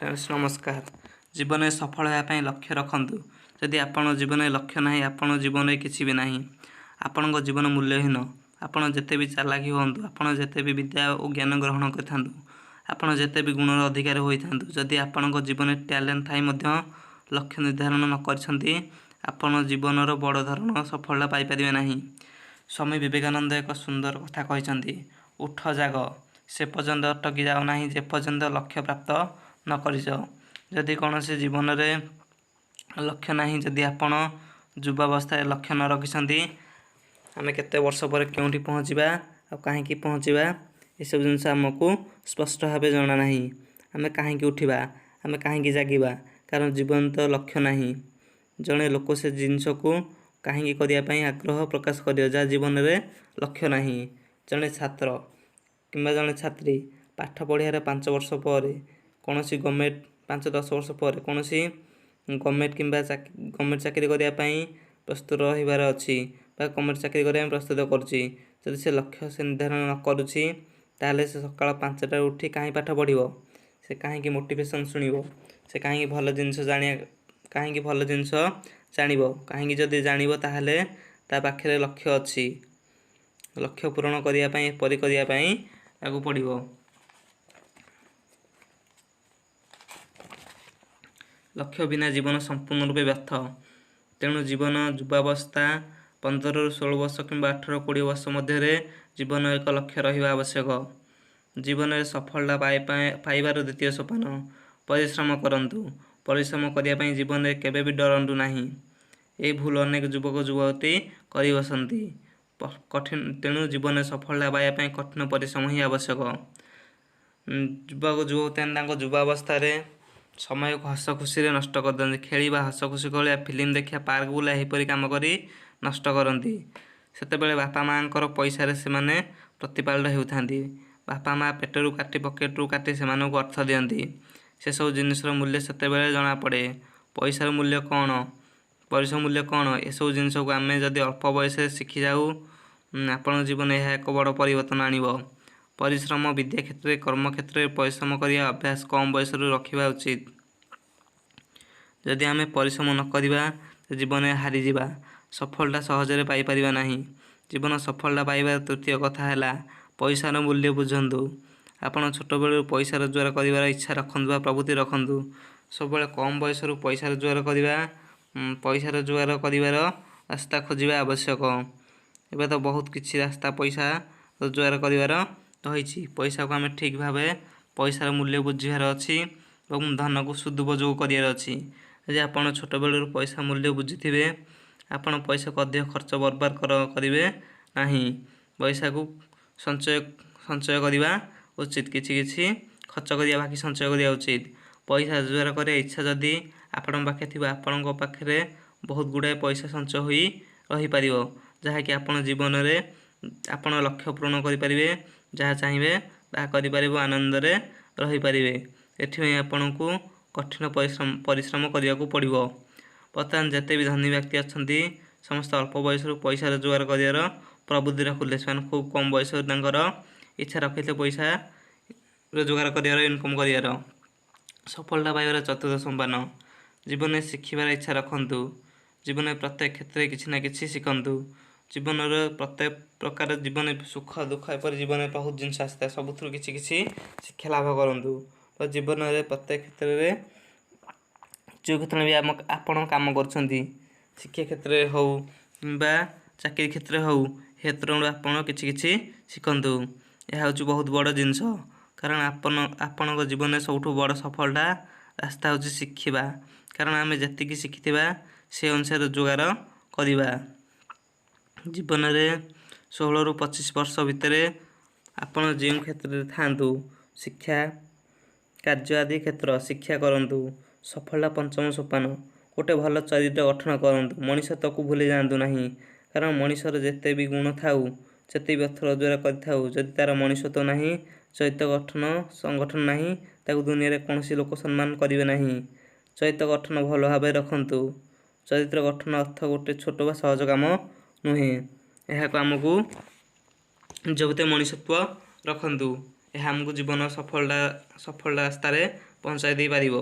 Friends, ନମସ୍କାର। ଜୀବନରେ ସଫଳ ହେବା ପାଇଁ ଲକ୍ଷ୍ୟ ରଖନ୍ତୁ। ଯଦି ଆପଣଙ୍କ ଜୀବନରେ ଲକ୍ଷ୍ୟ ନାହିଁ, ଆପଣଙ୍କ ଜୀବନରେ କିଛି ବି ନାହିଁ। ଆପଣଙ୍କ ଜୀବନ ମୂଲ୍ୟହୀନ। ଆପଣ ଯେତେ ବି ଚାଲାକି ହୁଅନ୍ତୁ, ଆପଣ ଯେତେ ବି ବିଦ୍ୟା ଓ ଜ୍ଞାନ ଗ୍ରହଣ କରିଥାନ୍ତୁ, ଆପଣ ଯେତେ ବି ଗୁଣର ଅଧିକାରୀ ହୋଇଥାନ୍ତୁ, ଯଦି ଆପଣଙ୍କ ଜୀବନରେ ଟ୍ୟାଲେଣ୍ଟ ଥାଇ ମଧ୍ୟ ଲକ୍ଷ୍ୟ ନିର୍ଦ୍ଧାରଣ ନ କରିଛନ୍ତି, ଆପଣ ଜୀବନର ବଡ଼ ଧରଣର ସଫଳତା ପାଇପାରିବେ ନାହିଁ। ସ୍ୱାମୀ ବିବେକାନନ୍ଦ ଏକ ସୁନ୍ଦର କଥା କହିଛନ୍ତି, ଉଠ, ଜାଗ, ସେ ପର୍ଯ୍ୟନ୍ତ ଅଟକି ଯାଅ ନାହିଁ ଯେପର୍ଯ୍ୟନ୍ତ ଲକ୍ଷ୍ୟ ପ୍ରାପ୍ତ ନ କରିଛ। ଯଦି କୌଣସି ଜୀବନରେ ଲକ୍ଷ୍ୟ ନାହିଁ, ଯଦି ଆପଣ ଯୁବାବସ୍ଥାରେ ଲକ୍ଷ୍ୟ ନ ରଖିଛନ୍ତି, ଆମେ କେତେ ବର୍ଷ ପରେ କେଉଁଠି ପହଞ୍ଚିବା ଆଉ କାହିଁକି ପହଞ୍ଚିବା, ଏସବୁ ଜିନିଷ ଆମକୁ ସ୍ପଷ୍ଟ ଭାବେ ଜଣା ନାହିଁ। ଆମେ କାହିଁକି ଉଠିବା, ଆମେ କାହିଁକି ଜାଗିବା? କାରଣ ଜୀବନ ତ ଲକ୍ଷ୍ୟ ନାହିଁ। ଜଣେ ଲୋକ ସେ ଜିନିଷକୁ କାହିଁକି କରିବା ପାଇଁ ଆଗ୍ରହ ପ୍ରକାଶ କରିବ ଯାହା ଜୀବନରେ ଲକ୍ଷ୍ୟ ନାହିଁ? ଜଣେ ଛାତ୍ର କିମ୍ବା ଜଣେ ଛାତ୍ରୀ ପାଠ ପଢ଼ିବାର 5 ବର୍ଷ ପରେ କୌଣସି ଗଭର୍ଣ୍ଣମେଣ୍ଟ, 5-10 ବର୍ଷ ପରେ କୌଣସି ଗଭର୍ଣ୍ଣମେଣ୍ଟ କିମ୍ବା ଗଭର୍ଣ୍ଣମେଣ୍ଟ ଚାକିରି କରିବା ପାଇଁ ପ୍ରସ୍ତୁତ ରହିବାର ଅଛି ବା ଗଭର୍ଣ୍ଣମେଣ୍ଟ ଚାକିରି କରିବା ପାଇଁ ପ୍ରସ୍ତୁତ କରୁଛି, ଯଦି ସେ ଲକ୍ଷ୍ୟ ସେ ନିର୍ଦ୍ଧାରଣ ନ କରୁଛି, ତାହେଲେ ସେ ସକାଳ 5ଟାରୁ ଉଠି କାହିଁ ପାଠ ପଢ଼ିବ? ସେ କାହିଁକି ମୋଟିଭେସନ୍ ଶୁଣିବ? ସେ କାହିଁକି ଭଲ ଜିନିଷ ଜାଣିବା, କାହିଁକି ଭଲ ଜିନିଷ ଜାଣିବ? କାହିଁକି ଯଦି ଜାଣିବ, ତାହେଲେ ତା ପାଖରେ ଲକ୍ଷ୍ୟ ଅଛି। ଲକ୍ଷ୍ୟ ପୂରଣ କରିବା ପାଇଁ ଏପରି କରିବା ପାଇଁ ତାକୁ ପଡ଼ିବ। ଲକ୍ଷ୍ୟ ବିନା ଜୀବନ ସମ୍ପୂର୍ଣ୍ଣ ରୂପେ ବ୍ୟର୍ଥ। ତେଣୁ ଜୀବନ ଯୁବାବସ୍ଥା 15ରୁ 16 ବର୍ଷ କିମ୍ବା 18-20 ବର୍ଷ ମଧ୍ୟରେ ଜୀବନ ଏକ ଲକ୍ଷ୍ୟ ରହିବା ଆବଶ୍ୟକ। ଜୀବନରେ ସଫଳତା ପାଇବାର ଦ୍ୱିତୀୟ ସୋପାନ, ପରିଶ୍ରମ କରନ୍ତୁ। ପରିଶ୍ରମ କରିବା ପାଇଁ ଜୀବନରେ କେବେ ବି ଡରନ୍ତୁ ନାହିଁ। ଏହି ଭୁଲ ଅନେକ ଯୁବକ ଯୁବତୀ କରିବସନ୍ତି। କଠିନ, ତେଣୁ ଜୀବନରେ ସଫଳତା ପାଇବା ପାଇଁ କଠିନ ପରିଶ୍ରମ ହିଁ ଆବଶ୍ୟକ। ଯୁବକ ଯୁବତୀ ତାଙ୍କ ଯୁବାବସ୍ଥାରେ ସମୟକୁ ହସ ଖୁସିରେ ନଷ୍ଟ କରିଦିଅନ୍ତି। ଖେଳିବା, ହସ ଖୁସି କରିବା, ଫିଲ୍ମ ଦେଖିବା, ପାର୍କ ବୁଲା, ଏହିପରି କାମ କରି ନଷ୍ଟ କରନ୍ତି। ସେତେବେଳେ ବାପା ମାଆଙ୍କର ପଇସାରେ ସେମାନେ ପ୍ରତିପାଳିତ ହେଉଥାନ୍ତି। ବାପା ମାଆ ପେଟରୁ କାଟି, ପକେଟରୁ କାଟି ସେମାନଙ୍କୁ ଅର୍ଥ ଦିଅନ୍ତି। ସେସବୁ ଜିନିଷର ମୂଲ୍ୟ ସେତେବେଳେ ଜଣାପଡ଼େ। ପଇସାର ମୂଲ୍ୟ କ'ଣ, ପରିଶ୍ରମ ମୂଲ୍ୟ କ'ଣ, ଏସବୁ ଜିନିଷକୁ ଆମେ ଯଦି ଅଳ୍ପ ବୟସରେ ଶିଖିଯାଉ, ଆପଣଙ୍କ ଜୀବନରେ ଏହା ଏକ ବଡ଼ ପରିବର୍ତ୍ତନ ଆଣିବ। ପରିଶ୍ରମ ବିଦ୍ୟା କ୍ଷେତ୍ରରେ, କର୍ମ କ୍ଷେତ୍ରରେ ପରିଶ୍ରମ କରିବା ଅଭ୍ୟାସ କମ୍ ବୟସରୁ ରଖିବା ଉଚିତ। ଯଦି ଆମେ ପରିଶ୍ରମ ନ କରିବା, ଜୀବନରେ ହାରିଯିବା, ସଫଳତା ସହଜରେ ପାଇପାରିବା ନାହିଁ। ଜୀବନ ସଫଳତା ପାଇବାର ତୃତୀୟ କଥା ହେଲା, ପଇସାର ମୂଲ୍ୟ ବୁଝନ୍ତୁ। ଆପଣ ଛୋଟବେଳୁ ପଇସା ରୋଜଗାର କରିବାର ଇଚ୍ଛା ରଖନ୍ତୁ ବା ପ୍ରବୃତ୍ତି ରଖନ୍ତୁ। ସବୁବେଳେ କମ୍ ବୟସରୁ ପଇସା ରୋଜଗାର କରିବା, ପଇସା ରୋଜଗାର କରିବାର ରାସ୍ତା ଖୋଜିବା ଆବଶ୍ୟକ। ଏବେ ତ ବହୁତ କିଛି ରାସ୍ତା ପଇସା ରୋଜଗାର କରିବାର ରହିଛି। ପଇସାକୁ ଆମେ ଠିକ୍ ଭାବେ ପଇସାର ମୂଲ୍ୟ ବୁଝିବାର ଅଛି ଏବଂ ଧନକୁ ସଦୁପଯୋଗ କରିବାର ଅଛି। ଯଦି ଆପଣ ଛୋଟବେଳରୁ ପଇସା ମୂଲ୍ୟ ବୁଝିଥିବେ, ଆପଣ ପଇସାକୁ ଅଧିକ ଖର୍ଚ୍ଚ ବର୍ବାଦ କରିବେ ନାହିଁ। ପଇସାକୁ ସଞ୍ଚୟ କରିବା ଉଚିତ। କିଛି କିଛି ଖର୍ଚ୍ଚ କରିବା, ବାକି ସଞ୍ଚୟ କରିବା ଉଚିତ। ପଇସା ରୋଜଗାର କରିବା ଇଚ୍ଛା ଯଦି ଆପଣଙ୍କ ପାଖରେ ଥିବ, ଆପଣଙ୍କ ପାଖରେ ବହୁତ ଗୁଡ଼ାଏ ପଇସା ସଞ୍ଚୟ ହୋଇ ରହିପାରିବ, ଯାହାକି ଆପଣ ଜୀବନରେ ଆପଣ ଲକ୍ଷ୍ୟ ପୂରଣ କରିପାରିବେ, ଯାହା ଚାହିଁବେ ତାହା କରିପାରିବେ, ଆନନ୍ଦରେ ରହିପାରିବେ। ଏଥିପାଇଁ ଆପଣଙ୍କୁ କଠିନ ପରିଶ୍ରମ କରିବାକୁ ପଡ଼ିବ। ବର୍ତ୍ତମାନ ଯେତେ ବି ଧନୀ ବ୍ୟକ୍ତି ଅଛନ୍ତି, ସମସ୍ତେ ଅଳ୍ପ ବୟସରୁ ପଇସା ରୋଜଗାର କରିବାର ପ୍ରବୃତ୍ତି ରଖୁଥିଲେ। ସେମାନେ ଖୁବ୍ କମ୍ ବୟସରୁ ତାଙ୍କର ଇଚ୍ଛା ରଖିଥିଲେ ପଇସା ରୋଜଗାର କରିବାର, ଇନକମ୍ କରିବାର। ସଫଳତା ପାଇବାର ଚତୁର୍ଥ ସୋପାନ, ଜୀବନରେ ଶିଖିବାର ଇଚ୍ଛା ରଖନ୍ତୁ। ଜୀବନରେ ପ୍ରତ୍ୟେକ କ୍ଷେତ୍ରରେ କିଛି ନା କିଛି ଶିଖନ୍ତୁ। ଜୀବନର ପ୍ରତ୍ୟେକ ପ୍ରକାର, ଜୀବନ ସୁଖ ଦୁଃଖ, ଏପରି ଜୀବନରେ ବହୁତ ଜିନିଷ ଆସିଥାଏ, ସବୁଥିରୁ କିଛି କିଛି ଶିକ୍ଷା ଲାଭ କରନ୍ତୁ। ତ ଜୀବନରେ ପ୍ରତ୍ୟେକ କ୍ଷେତ୍ରରେ, ଯେଉଁ କ୍ଷେତ୍ରରେ ବି ଆମ ଆପଣ କାମ କରୁଛନ୍ତି, ଶିକ୍ଷା କ୍ଷେତ୍ରରେ ହେଉ କିମ୍ବା ଚାକିରି କ୍ଷେତ୍ରରେ ହେଉ, କ୍ଷେତ୍ରରୁ ଆପଣ କିଛି କିଛି ଶିଖନ୍ତୁ। ଏହା ହେଉଛି ବହୁତ ବଡ଼ ଜିନିଷ, କାରଣ ଆପଣ ଆପଣଙ୍କ ଜୀବନରେ ସବୁଠୁ ବଡ଼ ସଫଳତା ରାସ୍ତା ହେଉଛି ଶିଖିବା। କାରଣ ଆମେ ଯେତିକି ଶିଖିଥିବା, ସେ ଅନୁସାରେ ରୋଜଗାର କରିବା। ଜୀବନରେ 16ରୁ 25 ବର୍ଷ ଭିତରେ ଆପଣ ଯେଉଁ କ୍ଷେତ୍ରରେ ଥାଆନ୍ତୁ, ଶିକ୍ଷା, କାର୍ଯ୍ୟ ଆଦି କ୍ଷେତ୍ର ଶିକ୍ଷା କରନ୍ତୁ। ସଫଳତା ପଞ୍ଚମ ସୋପାନ, ଗୋଟେ ଭଲ ଚରିତ୍ର ଗଠନ କରନ୍ତୁ। ମଣିଷତ୍ୱକୁ ଭୁଲି ଯାଆନ୍ତୁ ନାହିଁ, କାରଣ ମଣିଷର ଯେତେ ବି ଗୁଣ ଥାଉ, ଯେତେ ବି ଅର୍ଥ ରୋଜଗାର କରିଥାଉ, ଯଦି ତା'ର ମଣିଷତ୍ୱ ନାହିଁ, ଚରିତ୍ର ଗଠନ ସଂଗଠନ ନାହିଁ, ତାକୁ ଦୁନିଆରେ କୌଣସି ଲୋକ ସମ୍ମାନ କରିବେ ନାହିଁ। ଚରିତ୍ର ଗଠନ ଭଲ ଭାବରେ ରଖନ୍ତୁ। ଚରିତ୍ର ଗଠନ ଅର୍ଥ ଗୋଟେ ଛୋଟ ବା ସହଜ କାମ ନୁହେଁ। ଏହାକୁ ଆମକୁ ନିଜ ଭିତରେ ମଣିଷତ୍ୱ ରଖନ୍ତୁ। ଏହା ଆମକୁ ଜୀବନ ସଫଳତା ସଫଳ ରାସ୍ତାରେ ପହଞ୍ଚାଇ ଦେଇପାରିବ।